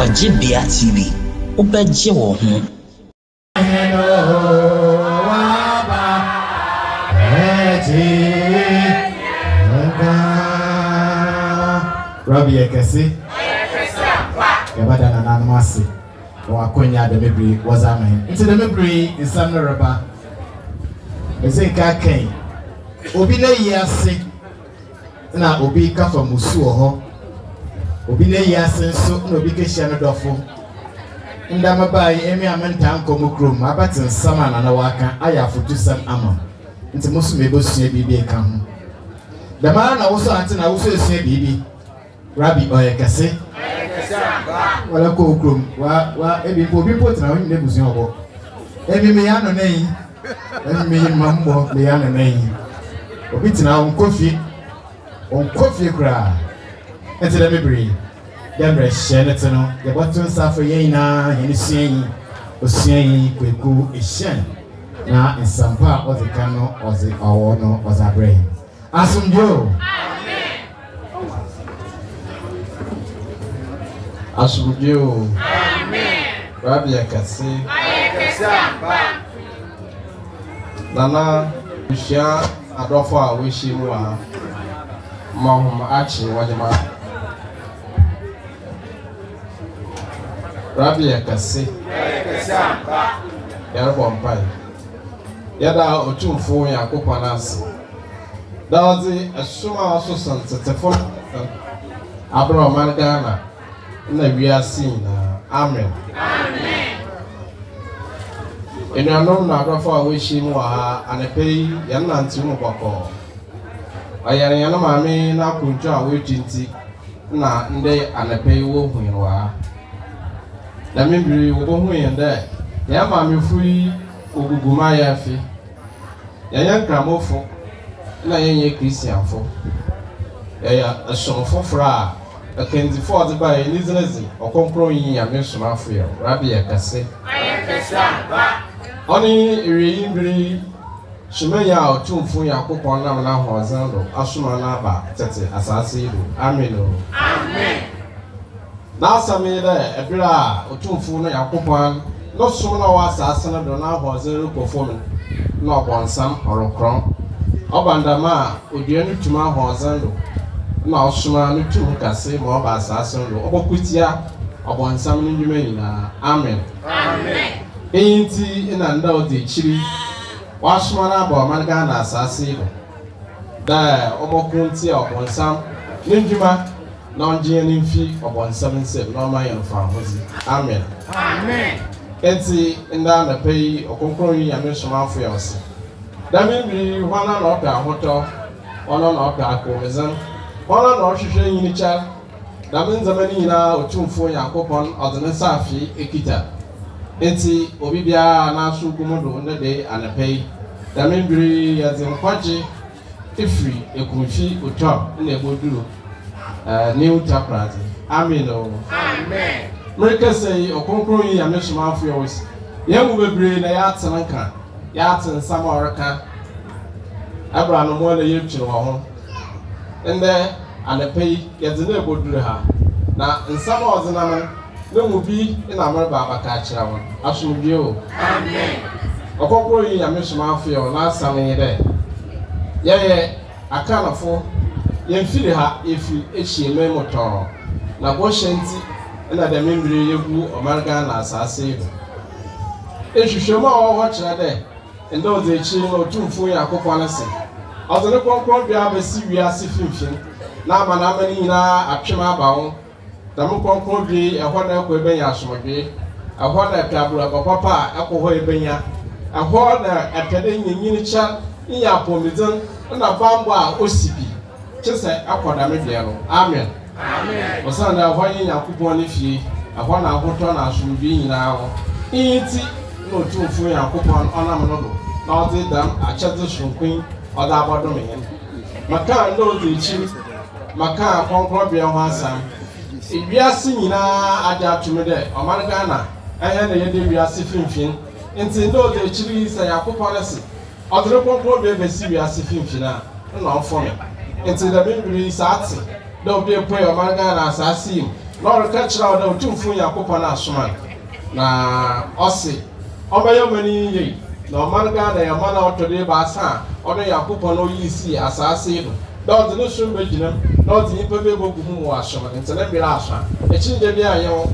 Ɔgyebea TV, wobɛgye wo ho. Rabi yɛ kɛse. Yɛbɛda nananom ase wɔ akɔnya dɛm bere yi wɔdze ama hɛn. Ntsi dɛm bere yi nsɛm no reba. Medze nka kɛn obi n'eyi ase na obi kafa musu wɔ hɔ. Obi n'eyi ase nso na obi kehyia no dɔfo. Nda mebaa yi, emi a menntaa nnkɔ mo kurom, mabɛtse nsɛm a Nana ɔaka ayɛ afotusɛm ama m', ntsi mo so mebosua biribi eka ho. Dɛmara na wo so atse na wo so esua biribi. Rabbi, ɔyɛ kɛse. Wala kɔ wo kurom, wa, wa, ebi mpo, obi mpo tsena hɔ, onyim n'ebusua wɔ hɔ. Emi meyɛ anonanyi, emi meyɛ mma mbɔ, meyɛ anonanyi. Obi tsena hɔ, ɔnnkɔ fie. Ɔnnkɔ fie koraa. Ntsi dɛm ber yi, dɛ mbrɛ hyɛ no tse no, yɛbɔto nsa afrɛ hɛn nyina hɛn suanyi, Osuanyi Kweku Ehyian, na nsɛmpa a ɔdze kan no ɔdze ɔwɔ no ɔdze abrɛ hɛn. Asomdwee o! Asomdwee o! Rabbi yɛ kɛse. Nana abusua adɔfo a woehyia mu wɔ ha ma hom akye wɔdze ma. Rabbi yɛ kɛse. Yɛrobɔ mpae. Yɛda Otumfo Nyankopɔn ase dɛ ɔdze som a ɔso sen tsetsefo no abrɛ ɔman Ghana na wiase nyinaa. Amen. Enuanom na adɔfo a woehyia mu wɔ ha anapa yi, hɛn nantsew mu bɔkɔɔ. Ɔyɛ hɛn maame n'akwantu a oetu ntsi na ndɛ anapa yi wohu hɛn wɔ ha. Dɛm mber yi wobohu hɛn dɛ hɛn maamefo yi wogugu mayaafi. Yɛnnyɛ Nkramofo na yɛnnyɛ Christianfo. Yɛyɛ som fofor a Akandzifo a ɔdze bae ne dzin dze Ɔkrɔnkrɔnnyi Nyame Somafo Yaw, Rabbi Kɛse. Ɔno nye ewiei mber yi Somanyi a Otumfo Nyankopɔn nam n'ahoɔdzen do asoma no aba tsetse asaase yi do. Amen o. N'asɛm nye dɛ ber a Otumfo no Nyankopɔn no som no a ɔwɔ asaase no do n'ahoɔdzen rokɔ famu no, nna ɔbɔnsam ɔrokrɔn. Ɔba no dɛm a, odua no tum ahoɔdzen do na ɔsoma no tum kɛse ma ɔba asaase no do, ɔbɔko tsia ɔbɔnsam no ndwuma nyina. Amen. Iyi ntsi na nda a odzi ekyir yi, wɔasoma no aba ɔman Ghana asaase yi do dɛ ɔmbɔko ntsia ɔbɔnsam no ndwuma Na ɔngye hɛn mfi ɔbɔnsam nsamu na ɔmma hɛn fahodzi. Amen. Ntsi, ndɛ anapa yi, Ɔkrɔnkrɔnyi Nyame Somafo yɛ ɔse, Dɛm mber yi, woana na ɔpɛ ahotɔ? Woana na ɔpɛ akɔwmdzen? Woana na ɔhwehwɛ nyinkyɛr? Dɛm ndzɛmba no nyina Otumfo Nyankopɔn ɔdze ne saafee ekitsa. Ntsi, obibiara a n'aso gu mo do ndɛ da yi anapa yi, dɛm mber yi, yɛdze nkwagye Efiri Ekumfi Otuam na eboduru New Takoradi. Amen o. Amen. Merekasa yi, Ɔkrɔnkrɔnyi Nyame Somafo yɛ ɔse, Yɛn mu bebree na yɛatse ne nka, yɛatse nsɛm a ɔreka, ɛber a no na yɛretwer wɔ ho. Ndɛ anapa yi, yɛdze no ebodur ha, na nsɛm a ɔdze nam no, No mu bi na mereba abɛka akyerɛ hɔn. Asomdwee o! Ɔkrɔnkrɔnyi Nyame Somafo yɛ n'asɛm nye dɛ, Yɛyɛ Akanfo, yemmfir ha, yefir Ehyiaman mu tɔnn, na bɔhyɛ ntsi na dɛm mber yi yegu ɔman Ghana asaase yi do. Nhwehwɛmu a ɔwɔ hɔ kyerɛ dɛ, nda odzi ekyir no Otumfo Nyankopɔn se, Ɔdze No krɔnkrɔnbea besi wiase finimfin, na amanaman nyina atwem aba ho, Dɛm krɔnkrɔn dua yi, ɛhɔ na ɛkɔ ebenya asomdwee, ɛhɔ na ɛpɛ abrabɔ papa a ɛkɔ hɔ ebenya, ɛhɔ na ɛpɛ dɛ inya nyinkyɛr, inya apɔwmudzen na bambɔ a osi pi, kyesɛ ɛkɔ dɛm bea no. Amen. Osiandɛ ɛhɔ nye Nyankopɔn ne fie, ɛhɔ na ahotɔ na asomdwee nyina wɔ. Iyi ntsi na Otumfo Nyankopɔn ɔnam no do na ɔdze dɛm akyɛdze soronko yi ɔdze abɔdom hɛn. Mekaa nda odzi ekyir. Makã krɔnkrɔnbea ho asɛm. Wiase nyina agye ato mu dɛ ɔman Ghana hɛn na yɛda wiase finimfin. Ntsi nda odzi ekyir yi sɛ Nyankopɔn se ɔdze no krɔnkrɔnbea besi wiase finimfin a, nna ɔmmfom. Ntsi dɛm mber yi sɛ atse dɛ obi epue ɔman Ghana asaase yi mu. Na ɔreka kyerɛ wo dɛ Otumfo Nyankopɔn asoma no, na ɔse ɔmbɛyɛ ɔman yi yie, na ɔman Ghana yɛ ɔman a ɔtɔ do ebiasa a ɔno Nyankopɔn oyii sii asaase yi do dɛ ɔdze no som begyina mu na ɔdze nyimpa bi ebogu mu ma wɔasom no, ntsi ne mber aso a ekyingye biara nnyɛ ho.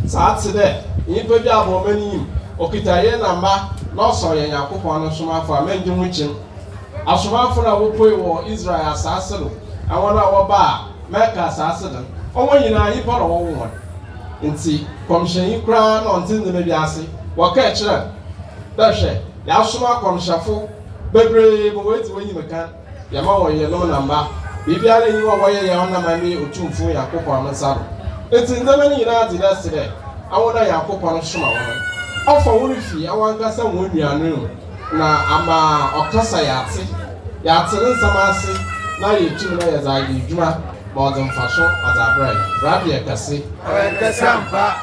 Saa tse dɛ nyimpa bi aba ɔman yi mu, okitsa yer na mba na ɔsɛ ɔyɛ Nyankopɔn no somafo a, menngye ho kyim. Asomafo no a wopuei wɔ Israel asaase do, hɔn a wɔbaa Mecca asaase do no, hɔn nyina nyimpa na wɔwoo hɔn. Ntsi kɔmhyɛnyi koraa na ɔnntse ndzɛmba bi ase. Wɔkaa kyerɛɛ no dɛ, Hwɛ, yɛasoma akɔmhyɛfo beberee ma woedzi w'enyim kan, yɛma hɔn yernom na mba. Biribiara nnyi hɔ a wɔyɛe a ɔnam ame Otumfo Nyankopɔn ne nsa do. Ntsi ndzɛmba no nyina dze dase dɛ hɔn a Nyankopɔn soma hɔn no, ɔfa hɔn fi hɔnankasa hɔn nuanom mu. Na ama ɔkasa yɛatse, yɛatse ne nsɛm ase na yeetum na yɛdze ayɛ edwuma ma ɔdze mfaso ɔdze abrɛ hɛn. Rabbi kɛse. Ɔyɛ kɛse ampa.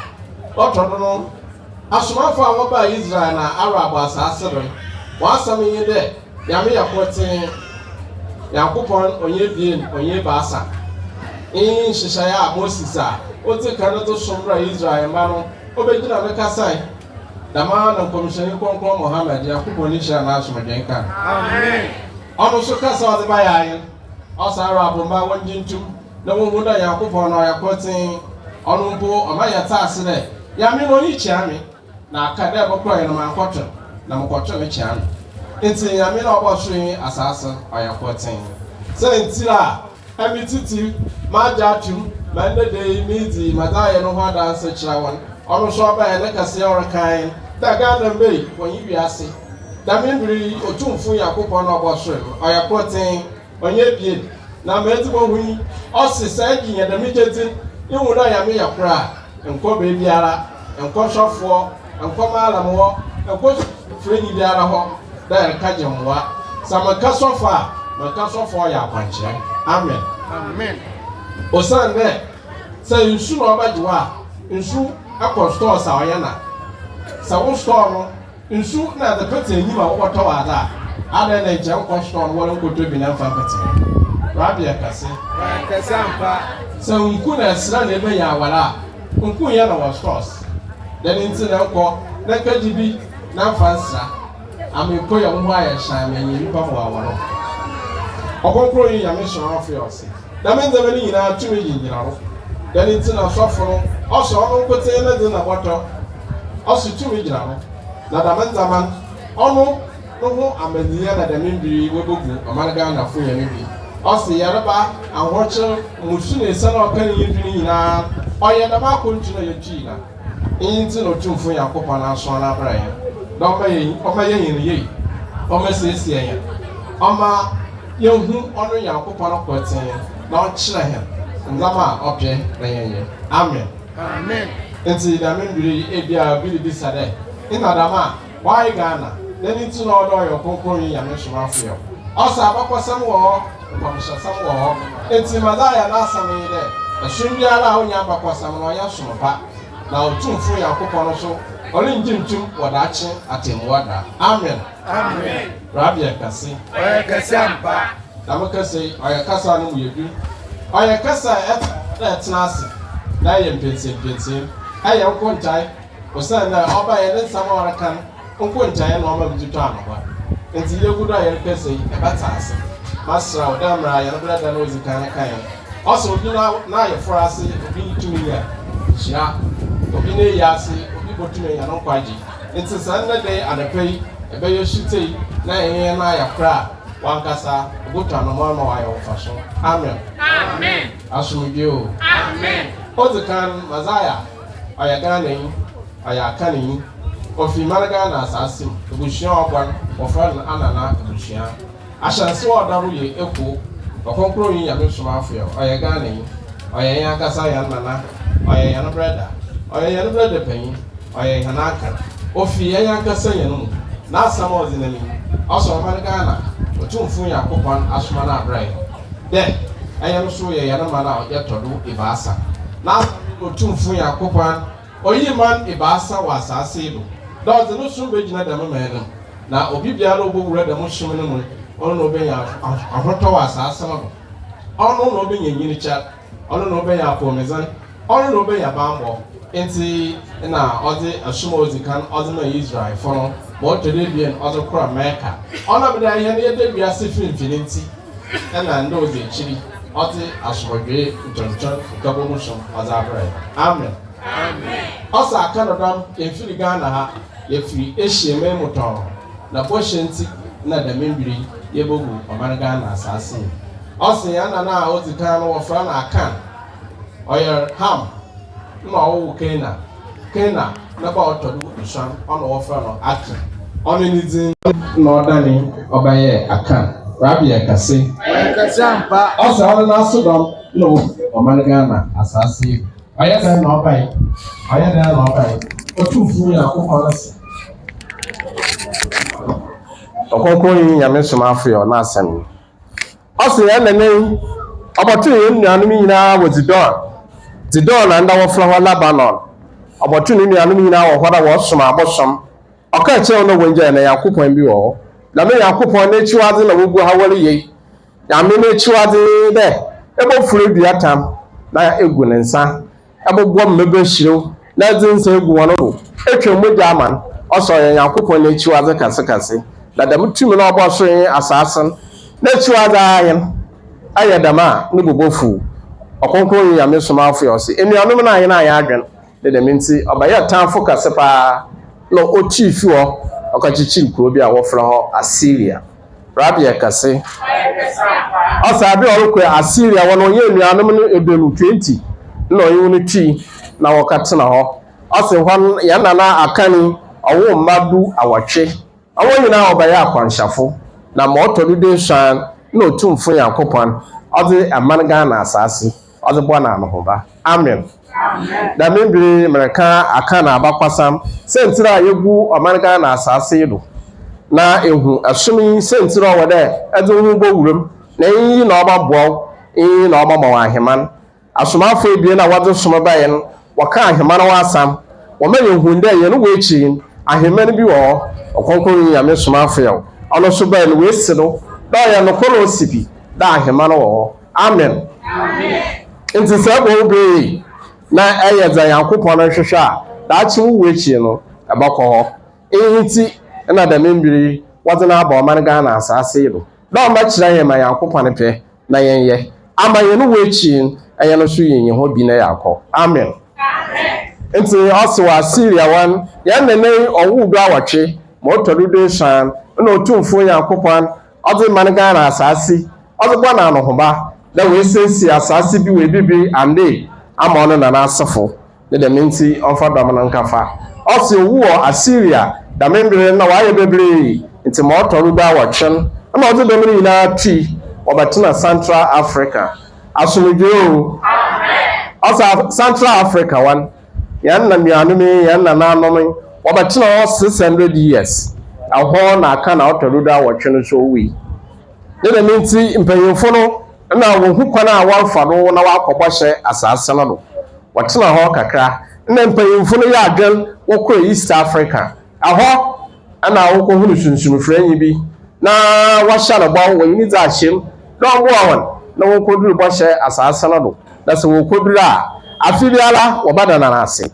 Ɔtɔ do no, asomafo a wɔbaa Israel na Arab asaase do no, hɔn asɛm nye dɛ Nyame yɛ kortsee, Nyankopɔn ɔnnyɛ ebien, ɔnnyɛ ebiasa. Iyi nye nhyehyɛɛ a Moses a odzi kan dze som brɛɛ Israelmba no, obegyina do kasae. Dɛm ara na Nkɔmhyɛnyi Krɔnkrɔn Muhammad, Nyankopɔn ne nhyira na asomdwee nka no, ɔno so kasa a ɔdze bae ara nye no, Ɔsɛ Arabmba wɔngye nto mu na wonhu dɛ Nyankopɔn no ɔyɛ kortsee, Ɔno mpo ɔma yɛtse ase dɛ Nyame no onnyi kyeame, na aka dɛ mokɔe no mannkɔto no, na mokɔtoo no kyeame. Ntsi Nyame no a ɔbɔɔ sor nye asaase no ɔyɛ kortsee. Siantsir a Emi tsitsir, magye ato mu, ma ndɛ da yi miridzi ma dze ayɛ no ho adanse kyerɛ hɔn. Ɔno so ɔbae ne kɛseyɛ a ɔrekã nye dɛ Ghana mba yi, wɔnye wiase. Dɛm mber yi, Otumfo Nyankopɔn a ɔbɔɔ sor no, ɔyɛ kortsee, ɔnnyɛ ebien. Na ma edze bohu yi, ɔse sɛ egye nya dɛm gyedzi no, ihu dɛ Nyame yɛ kor a, nnkɔ beebiara, nnkɔ sɔfoɔ, nnkɔ maalam hɔ, nnkɔ sukuufoenyi biara hɔ dɛ erekɛgye mboa. Sɛ mekã sɔfo a, mekã sɔfo a ɔyɛ akwankyerɛ. Amen. Amen. Osiandɛ sɛ nsu na ɔbɛgye wo a, nsu kɔ stores a ɔyɛ na. Sɛ wo store no Nsu na edze petse enyim a wobɔtɔ adze a, adɛn na nkyɛ nnkɔ store no woara nnkɔtɔ bi na mmfa mpetse hɔ? Rabia kɛse. Kɛse ampa. Sɛ nku na ɛsera na ebenya awar a, nku nnyɛ na wɔ stores. Dɛn ntsi na nnkɔ na nnkɛgye bi na mmfa nnsera ama ekoya woho ayɛ hyɛnn ma enya nyimpa ma wɔawar wo? Ɔkrɔnkrɔnyi Nyame Somafo yɛ ɔse, Dɛm ndzɛmba no nyina tum yi ngyinado. Dɛn ntsi na sɔfo no ɔsɛ ɔno nkotsee ne dze na bɔtɔ? Ɔse tum gyina no, na dɛm ndzɛmba no ɔno no ho amandziyɛ na dɛm mber yi woebogu ɔman Ghanafo hɛn bi. Ɔse yarba, ahokyer, mmusu na esian a ɔka ne nyimpa no nyina ɔyɛ dɛm akwantu no a yetui na iyi ntsi na Otumfo Nyankopɔn asoa no abrɛ hɛn dɛ ɔmma yɛnyɛ no yie, ɔmmɛsiesie hɛn, ɔmma yenhu ɔno Nyankopɔn kortsee na ɔnkyerɛ hɛn ndzɛmba a ɔpɛ na yɛnyɛ. Amen. Amen. Ntsi dɛm mber yi ebia obi ribisa dɛ, Nna dɛm a, why Ghana? Dɛn ntsi na ɔwɔ dɛ ɔyɛ Ɔkrɔnkrɔnyi Nyame somafo yɛ hɔ? Ɔse abakɔsɛm wɔ hɔ, nkɔmhyɛsɛm wɔ hɔ. Ntsi Messiah n'asɛm nye dɛ, som biara a onnya abakɔsɛm no ɔnnyɛ som pa, na Otumfo Nyankopɔn so ɔrenngye nntum wɔ daakye atsɛmbu da. Amen. Amen. Rabbi yɛ kɛse. Ɔyɛ kɛse ampa. Dɛm kasa yi, ɔyɛ kasa a no mu yɛ dur. Ɔyɛ kasa a ɛtse dɛ ɛtsena ase na ɛyɛ mpɛntsimpɛntsiam. Ɛyɛ nkontae, osiandɛ ɔbae ne nsɛm a ɔreka no, nkontae na ɔma medze tɔ anohoba. Ntsi yegu do a yɛrekasa yi, ebɛtse ase. Maserɛ wo dɛ mbrɛ hɛn berɛ da no odzi kan no kae no, ɔsɛ obi n'ayefor ase obi tum nya nhyira, obi n'eyi ase obi botum enya no nkwagye. Ntsi sɛ ndɛ da yi anapa yi ebɛyɛ sutei na enye hɛn ayɛ kor a, wankasa obotu anamɔn ma ɔayɛ wo mfaso. Amen. Amen. Asomdwee o. Amen. Odzi kan, Messiah, ɔyɛ Ghananyi, ɔyɛ Akanenyi. Ofi man Ghana asaase mu. Ebusua a ɔbɔ no, wɔfrɛ no Anana ebusua. Ahyɛnsew a ɔda do yɛ Eko, Ɔkrɔnkrɔnyi Nyame Somafo yɛ, ɔyɛ Ghananyi, ɔyɛ hɛn ankasa hɛn nana, ɔyɛ hɛn brɛda, ɔyɛ hɛn brɛda panyin, ɔyɛ hɛn anka. Ofi hɛn ankasa hɛn mu. N'asɛm a ɔdze nam yi, ɔsɛ ɔman Ghana Otumfo Nyankopɔn asoma no abrɛ hɛn dɛ hɛn so yɛ hɛn man a yɛtɔ do ebiasa. N'asɛm nye dɛ Otumfo Nyankopɔn Oyii man ebiasa wɔ asaase yi do, dɛ ɔdze no som begyina dɛm man no mu, na obibiara a obowura dɛm som no mu no, ɔno na obenya ahotɔ wɔ asaase no do, ɔno na obenya nyinkyɛr, ɔno na obenya apɔwmudzen. Ɔno na obenya bambɔ. Ntsi nna ɔdze som a odzi kan ɔdze maa Israelfo no, ma ɔtɔ do ebien ɔdze kɔr Mecca. Ɔnam dɛ hɛn yɛda wiase finimfin ntsi, nna nda odzi ekyir yi ɔdze asomdwee, ntɔntɔn, nkabɔmu som ɔdze abrɛ hɛn. Amen. Ɔsɛ aka no dɔm, yemmfir Ghana ha, yɛfir Asia man mu tɔnn, na bɔhyɛ ntsi na dɛm mber yi yebogu ɔman Ghana asaase yi. Ɔse hɛn nana a odzi kan no wɔfrɛ no Akan. Ɔyer Ham na ɔwoo Canaan. Canaan ne ba a ɔtɔ do esuon, ɔno wɔfrɛ no Akan. Ɔno ne dzin na ɔdanee ɔbɛyɛɛ Akan. Rabbi Kɛse. Ɔyɛ kɛse ampa. Ɔsɛ ɔno n'asodɔm na wofi ɔman Ghana asaase yi mu. Ɔyɛ dɛn na ɔbae? Ɔyɛ dɛn na ɔbae? Otumfo Nyankopɔn no se. Ɔkrɔnkrɔnyi Nyame Somafo yɛ ɔno asɛm yi. Ɔse yɛn nana yi, ɔbɔtoo yɛn nuanom nyinaa wɔ Zidon. Zidon na nda wɔfrɛ hɔ Lebanon. Ɔbɔtoo ne nuanom nyinaa wɔ hɔ dɛ wɔsom abosom. Ɔkaa kyerɛɛ hɔn dɛ wongyae na Nyankopɔn bi wɔ hɔ. Dɛm Nyankopɔn n'ekyiwadze na wogu ha wɔreyɛ yi. Nyame n'ekyiwadze nye dɛ ebofura dua tam na egu ne nsa, ebobɔ mbɛbɛ hyirew na edze nsa egu hɔn do, etwa mogya ama no. Ɔsɛ ɔyɛ Nyankopɔn n'ekyiwadze kɛsekɛse. Na dɛm tumi no a ɔbɔɔ sor nye asaase no, n'ekyiwadze ara nye no. Ayɛ dɛm a, no bo bofuw. Ɔkrɔnkrɔnyi Nyame Somafo yi ɔse, Enuanom no annyɛ annyɛ adwen, ne dɛm ntsi ɔbɛyɛɛ tamfo kɛse paa na otuu fi hɔ ɔkɔkyekyeer kurow bi a wɔfrɛ hɔ Assyria. Rabbi kɛse. Ɔsɛ aber a ɔrokɔ Assyria hɔ no, ɔnye enuanom no eduonu, 20, na ɔnye hɔn tui na wɔkɛtsena hɔ. Ɔse hɔ no, hɛn nana Akan ɔwoo mba du awɔtwe. Hɔn nyina wɔbɛyɛɛ akwanhyɛfo, na ma ɔtɔ do duesuon na Otumfo Nyankopɔn ɔdze aman Ghana asaase ɔdze bɔ no anohoba. Amen. Dɛm mber yi mereka Akan abakwasam, siantsir a yegu ɔman Ghana asaase yi do, na ehu som yi siantsir a ɔwɔ dɛ edze woho bɔ wura mu, na iyi na ɔbɔboa wo, iyi na ɔbɛma wo aheman. Asomafo ebien a wɔdze som bae no, wɔkaa aheman ho asɛm. Wɔma yehun dɛ hɛn wu ekyir yi, aheman bi wɔ hɔ, Ɔkrɔnkrɔnyi Nyame Somafo Yaw, ɔno so bae no, woesi do dɛ ɔyɛ nokwar a osi pi dɛ aheman wɔ hɔ. Amen. Ntsi sɛ ebɔ wo bra yie na eyɛ dza Nyankopɔn rohwehwɛ a, daakye wo wu ekyir no, ebɔkɔ hɔ. Iyi ntsi na dɛm mber yi wɔdze no aba ɔman Ghana asaase yi do dɛ ɔmbɛkyerɛ hɛn ma Nyankopɔn pɛ na yɛnyɛ, ama hɛn wu ekyir no, hɛn so yenya hɔ bi na yɛakɔ. Amen. Ntsi ɔse wɔ Assyria hɔn, hɛn nana yi ɔwoo du awɔtwe, ma ɔtɔ do duesuon, nna Otumfoɔ Nyankopɔn ɔdze man Ghana asaase ɔdze bɔ no anohoba dɛ oesiesie asaase bi wɔ Ebibir Anee ama ɔno na n'asefo. Ne dɛm ntsi ɔmfa dɔm no nkafa. Ɔse owu wɔ Assyria dɛm mber no nna ɔayɛ beberee ntsi ma ɔtɔ do duawɔtwe no nna ɔdze dɔm no nyina tui wɔbɛtsena Central Africa. Asomdwee o! Ɔse Central Africa hɔn, hɛn nuanom yi, hɛn nananom yi, wɔbɛtsena hɔ 600 years. Ɛhɔ na aka na ɔtɔ do duawɔtwe no so owui. Ne dɛm ntsi mpanyimfo no nna wohu kwan a wɔrefa do na wɔakɔ bɔhyɛ asaase no do. Wɔtsena hɔ kakra. Nna mpanyimfo no yɛ adwen wɔkɔr East Africa. Ɛhɔ na wokohun sunsumfrɛnyi bi na wɔhyɛ no bɔ, wɔnye no dzi ahyɛmu dɛ ɔmboa hɔn na wonkodur bɔhyɛ asaase no do. Na sɛ wokodur a, afe biara wɔbɛda no ase.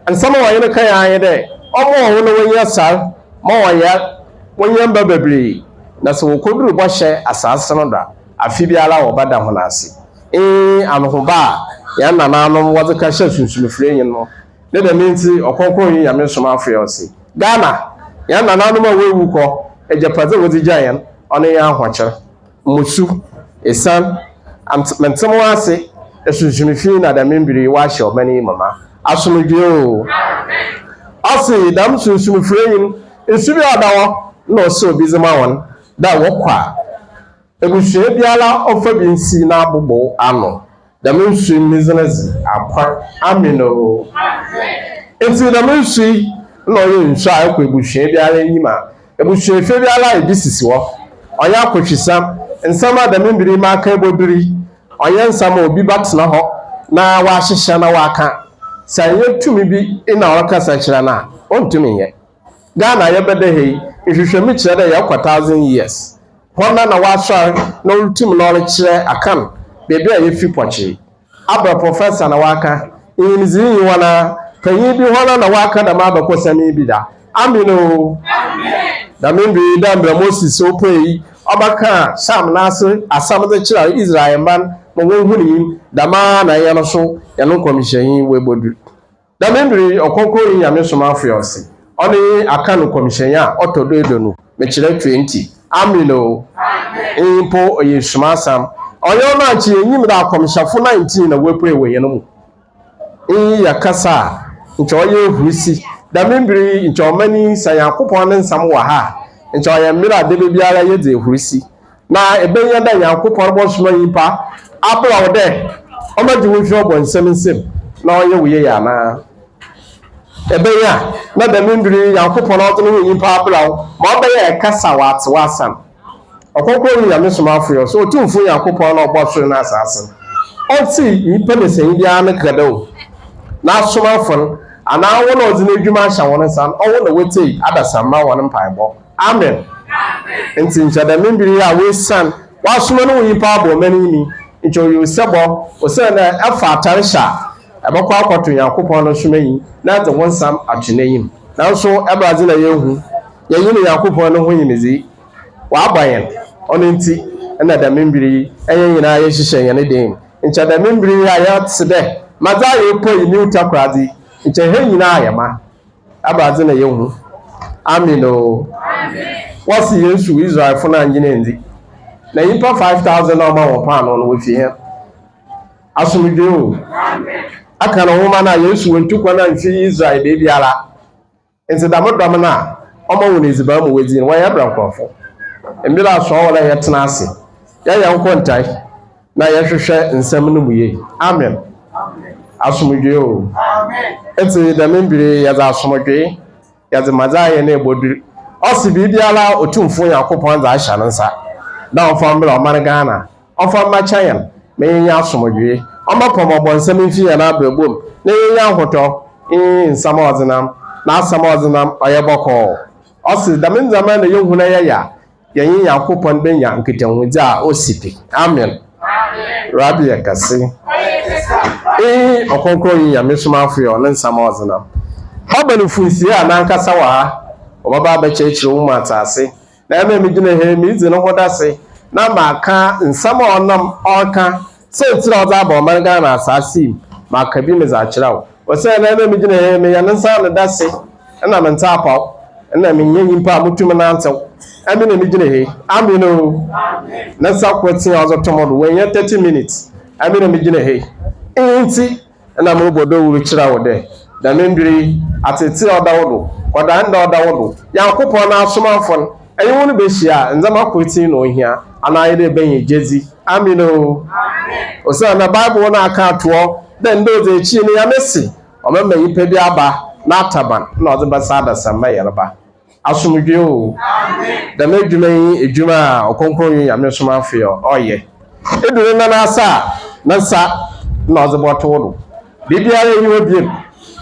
Nsɛm a wɔnye no kae ara nye dɛ ɔmboa hɔn na wonnya sar ma wɔnyar, wonnya mba beberee, na sɛ wokodur bɔhyɛ asaase no do a, afe biara wɔbɛda hɔn ase. Iyi nye anohoba a hɛn nanaanom wɔdze kɛhyɛɛ sunsumfrɛnyi no. Ne dɛm ntsi, Ɔkrɔnkrɔnyi Nyame Somafo yi ɔse, Ghana, hɛn nanaanom a woewu kɔ, egyapadze a wɔdze gyaa hɛn, ɔno nye ahokyer, mmusu, esian, mentsem-ho-ase, esunsum fi na dɛm mber yi wɔahyɛ ɔman yi mu ma. Asomdwee o! Ɔse dɛm sunsumfrɛnyi no, nsu bi a ɔda hɔ nna ɔsɛ obi dze ma hɔn dɛ wɔkɔ a, ebusua biara ɔmfa bi nsi n'abobow ano. Dɛm nsu yi ne dzin dze Akwa. Amen o! Ntsi dɛm nsu yi nna ɔyɛ nsu a ɛkɔ ebusua biara enyim a, ebusuafie biara bi sisi hɔ. Ɔnnyɛ akɔhwisɛm. Nsɛm a dɛm mber yi maka ebodur yi, ɔnnyɛ nsɛm a obi bɛtsena hɔ na ɔahyehyɛ na ɔaka. Sɛ nnyɛ tum bi na ɔrekasa kyerɛ no a, onntum nnyɛ. Ghana a yɛbɛda ha yi, nhwehwɛmu kyerɛ dɛ yɛkɔ thousand years. Hɔ na na wɔasoɛr na orutum na ɔrekyerɛ Akan beebi a yefi pɔkyee. Aber Professor na ɔaka, Nyimdzee nnyi hɔ anaa? Panyin bi hɔn na ɔaka dɛm abakɔsɛm yi bi da? Amen o! Dɛm mber yi, dɛ mbrɛ Moses opuei ɔbɛkãa Sham n'ase asɛm dze kyerɛɛ Israelmba no ma wohunii no, dɛmara na hɛn so hɛn nkɔnhyɛnyi oebodur. Dɛm mber yi, Ɔkrɔnkrɔnyi Nyame Somafo yi ɔse, ɔno nye Akan nkɔmhyɛnyi a ɔtɔ do eduonu, mekyerɛ 20. Amen o! Iyi mpo ɔyɛ esumasɛm. Ɔnnyɛ ɔno a nkyɛ yenyim dɛ akɔmhyɛfo 19 na woepue wɔ hɛn mu. Iyi yɛ kasa a nkyɛ ɔyɛ ehurusi. Dɛm mber yi, nkyɛ ɔman yi, sɛ Nyankopɔn ne nsɛm wɔ ha a, nkyɛ ɔyɛ mber a dabiara yedzi ehurusi. Na ebenya dɛ Nyankopɔn bɔsoma nyimpa abra wo dɛ ɔmbɛgye wo mfi ɔbɔnsam nsamu na ɔnyɛ wo yie anaa? Ebenya na dɛm mber yi Nyankopɔn ɔdze no ho nyimpa abra wo ma ɔbɛyɛ kasa ɔatse w'asɛm. Ɔkrɔnkrɔnyi Nyame somafo yi, ɔse, Otumfo Nyankopɔn na ɔbɔɔ sor na asaase no, ɔnntse nyimpa dasanyi biara ne kra da o, N'asomafo no, anaa hɔn a ɔdze n'edwuma ahyɛ hɔn nsa no, ɔwo na wotsie adasamba hɔn mpaabɔ. Amen. Ntsi nkyɛ dɛm mber yi a woesian wɔasoma no wo nyimpa abɔ ɔman yi mu yi, nkyɛ ɔyɛ osebɔ, osiandɛ efa atar hyɛ a, ebɔkɔ akɔto Nyankopɔn no somanyi na edze wo nsɛm ato n'enyim. Naaso ebɛnadze na yehu? Yɛnye Nyankopɔn no ho nyimdzee. Ɔabɔ hɛn, ɔno ntsi na dɛm mber yi hɛn nyina yɛhyehyɛ hɛn dan mu. Nkyɛ dɛm mber yi a yɛtse dɛ ma dza yɛrokɔ yi New Takoradi yi, nkyɛ hɛn nyina ayɛ ma. Ebɛnadze na yehu? Amen o. Wɔse Yesu Israelfo no anngye no enndzi. Na nyimpa 5,000 a ɔmaa hɔn paanoo no wofi hen? Asomdwee o. Aka no nwoma no a Yesu oenntu kwan ammfi Israel beebiara. Ntsi dɛm dɔm no a ɔma hɔn edziban ma wodzi no, wɔyɛ ebɛn nkorɔfo? Mber aso a ɔwɔ dɛ yɛtsena ase, yɛyɛ nkontae, na yɛhwehwɛ nsɛm no mu yie. Amen. Asomdwee o. Ntsi dɛm mber yi yɛdze asomdwee, yɛdze ma dza hɛn ebodur. Ɔse biribiara a Otumfo Nyankopɔn dze ahyɛ ne nsa dɛ ɔmfa mbra ɔman Ghana, ɔmfa mmakyɛ hɛn ma yenya asomdwee, ɔmbɛpam ɔbɔnsam mfi hɛn abrabɔ mu na yenya ahotɔ, nye nsɛm a ɔdze nam, n'asɛm a ɔdze nam ɔyɛ bɔkɔɔ. Ɔse dɛm ndzɛmba na yehu na yɛyɛ a, yɛnye Nyankopɔn benya nkitahodzi a osi pi. Amen. Rabbi yɛ kɛse. Iyi Ɔkrɔnkrɔnyi Nyame Somafo yɛ ɔno nsɛm a ɔdze nam. Ɔba no funsie a nankasa wɔ ha, ɔbɛba abɛkyerɛkyerɛ wo mu atse ase. Na emi a migyina ha yi, miridzi no ho dase na maka nsɛm a ɔnam ɔreka, siantsir a ɔdze aba ɔman Ghana asaase yi mu, maka bi medze akyerɛ wo. Osiandɛ emi a migyina ha yi, meyɛ ne nsa ano dase, nna menntse apaw, nna mennyɛ nyimpa a mutum nantsew, emi na migyina ha yi. Amen o! Ne nsa kortsee a ɔdze to mo do, oennya 30 minutes, emi na migyina ha yi. Iyi ntsi na morobɔ dawur kyerɛ wo dɛ, dɛm mber yi, atseetsee a ɔda wo do, kɔdaanda a ɔda wo do, Nyankopɔn n'asomafo no, enye hɔn behyia a, ndzɛmba kortsee na ohia, ana ayɛ dɛ ebenya gyedzi. Amen o! Osiandɛ Bible no aka ato hɔ dɛ nda odzi ekyir no, Nyame se Ɔbɛma nyimpa bi aba n'ataban na ɔdze bɛsa adasamba yarba. Asomdwee o! Dɛm edwuma yi edwuma a Ɔkrɔnkrɔnyi Nyame Somafo yi ɔyɛ. Edu ne nan ase a, ne nsa na ɔdze bɔto wo do. Biribiara nnyi hɔ bio,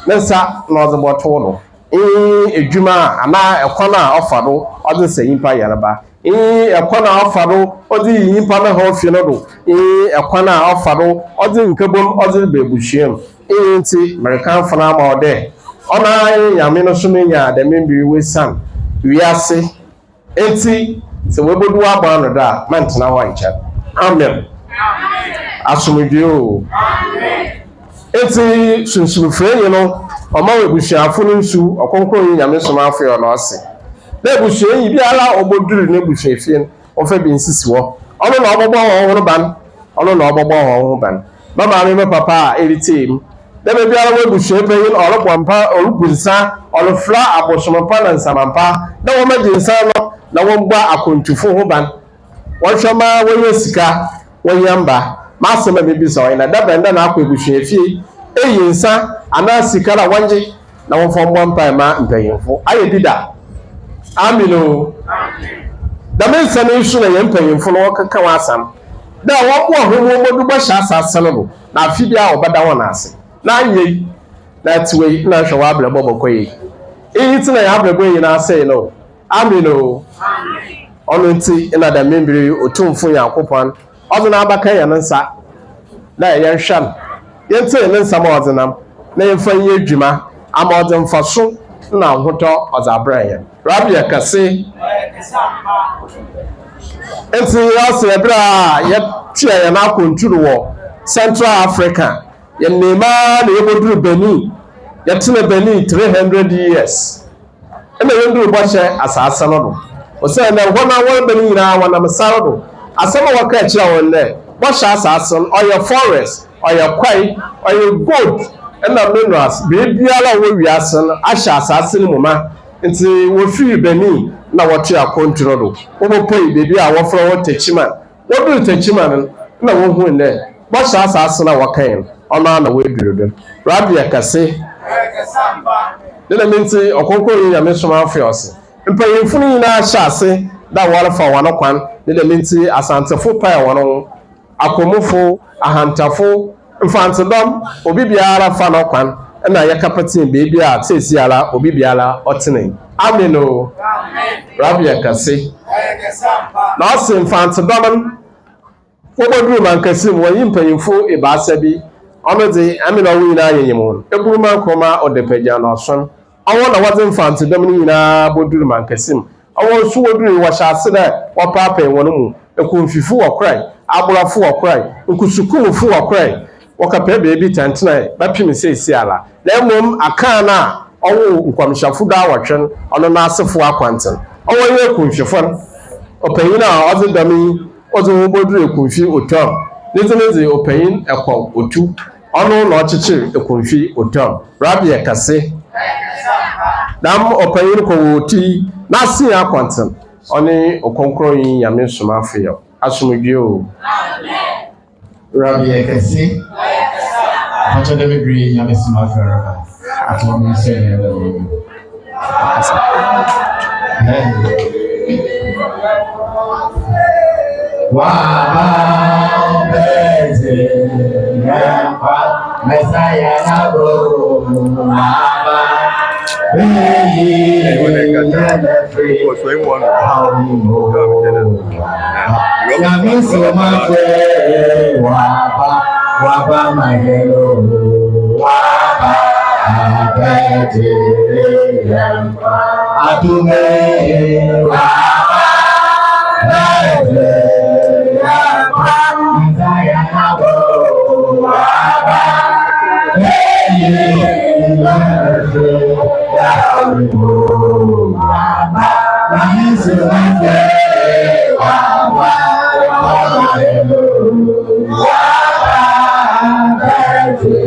ne nsa na ɔdze bɔto wo do. Iyi nye edwuma a anaa kwan a ɔfa do ɔdze sa nyimpa yarba. Iyi nye kwan a ɔfa do ɔdze yi nyimpa ne haw fi no do. Iyi nye kwan a ɔfa do ɔdze nkabom ɔdze reba ebusua mu. Iyi ntsi merekamfo no ama wo dɛ, ɔno ara nye Nyame no so menya dɛm mber yi oesian wiase ntsi, sɛ oebodu w'abɔn ano do a, manntsena hɔ nnkyɛr. Amen. Asomdwee o. Ntsi Sunsumfrɛnyi no ɔma w'ebusuafo no nsu, Ɔkrɔnkrɔnyi Nyame Somafo yɛ ɔno ɔse dɛ ebusuanyi biara a obodur n'ebusuafie no wɔmfa bi nsisi hɔ. Ɔno na ɔbɔbɔ hɔn ho ban, ɔno na ɔbɔbɔ hɔn ho ban. Me maame, me papa a eritsie mu, dɛ beebiara w'ebusua panyin ɔrobɔ mpa, orugu nsa, ɔrofora abosompa na nsamampa, dɛ wɔmbɛgye nsa no na wɔmbɔ akwantufo ho ban. Wɔnhwɛ ma wonnya sika, wonnya mba. M'asɛm a mibisa wo nye dɛ, dabɛn da na akɔ ebusuafie eyi nsa anaa sika na wɔngye na wɔmfa mbɔ mpae ma mpanyimfo? Ayɛ bi da? Amen o! Dɛm nsɛm yi so na hɛn mpanyimfo no wɔkeka ho asɛm dɛ wɔboa hɔn ma wobodu bɔhyɛ asaase no do, na afe biara wɔbɛda hɔn ase. Na annyɛ yi, na etse wei na hwɛ w'abrabɔ bɔkɔ yie. Iyi ntsi na hɛn abrabɔ nyina asɛe no o. Amen o! Ɔno ntsi na dɛm mber yi Otumfo Nyankopɔn ɔdze n'abaka hɛn nsa dɛ yɛnhwɛ no. Yɛntsie ne nsɛm a ɔdze nam na yɛmfa nyɛ edwuma ama ɔdze mfaso na ahotɔ ɔdze abrɛ hɛn. Rabbi kɛse. Ntsi ɔse ber a yɛtoa hɛn akwantu do wɔ Central Africa, yɛnam ara na yebodur Benin. Yɛtsena Benin 300 years nna yenndur Bɔhyɛ Asaase no do. Osiandɛ hɔn a wɔreba no nyina wɔnam sar do. Asɛm a wɔkaa kyerɛɛ hɔn dɛ, Bɔhyɛ Asaase no, ɔyɛ forest, ɔyɛ kwae, ɔyɛ gold na minerals, biribiara a ɔwɔ wiase no ahyɛ asaase no mu ma. Ntsi wofir Benin na wɔtoaa akwantu no do. Wobopuei beebi a wɔfrɛ hɔ Techiman. Wodur Techiman no, nna wohun dɛ bɔhyɛ asaase no a wɔkae no, ɔno ara na woedur do. Rabia kɛse. Ne dɛm ntsi, Ɔkrɔnkrɔnyi Nyame Somafo ɔse, Mpanyimfo no nyina hyɛɛ ase dɛ wɔrefa hɔn kwan, ne dɛm ntsi Asantsefo pae hɔn ho. Akomufo, Ahantafo, Mfantsodɔm, obi biara fa no kwan na yɛkapetsee beebi a seseiara obi biara ɔtsena yi. Amen o! Rabia kɛse. Na ɔse Mfantsodɔm no wobodur mankɛse mu wɔnye mpanyimfo ebiasa bi, ɔno dze ame na ɔwo nyina yenyim hɔn, Eburuma Nkrumah Ɔdapagya na Ɔson. Ɔwɔ na wɔdze Mfantsodɔm no nyina bodur mankɛse mu. Ɔwɔ so wodurii, wɔhyɛɛ ase dɛ wɔpaapaa hɔn mu, Ekumfifo wɔkorae, Aborɔfo wɔkorae, Nkusukumfo wɔkorae, wɔkɛpɛɛ beebi tseantsenae bɛpem seseiara. Na mbom Akan a ɔwoo nkɔmhyɛfo duawɔtwe no, ɔno n'asefo akɔntsen. Ɔwɔ nye Ekumfifo no. Ɔpanyin a ɔdze dɔm yi ɔdze hɔn bodur Ekumfi Otuam. Ne dzin dze Ɔpanyin Ɛkɔw Otu. Ɔno na ɔkyekyeer Ekumfi Otuam. Rabia Kɛse. Dɛm ɔpanyin kɔwɔɔtu yi n'ase yɛ akɔntsen, ɔne Ɔkrɔnkrɔnyi Nyame Somafo Yaw. Asomdwee o. Rabbi yɛ kɛse. Mpakyɛ dɛ me bere yi Nyame Somafo reba. Ati wɔn nhyɛ yɛn dɛ wɔn mu. Waba bɛgye yɛn nkwa, Messiah nabo waba bɛyi yɛn afiri haw mu. Nyame somafo waba, waba ma yɛn o, waba abɛgye yɛn nkwa. Adume waba bɛgye yɛn nkwa. Messiah nabo waba bɛyi yɛn afiri haw mu. Waba Nyame somafo waba ma yɛn o, waba abɛgye.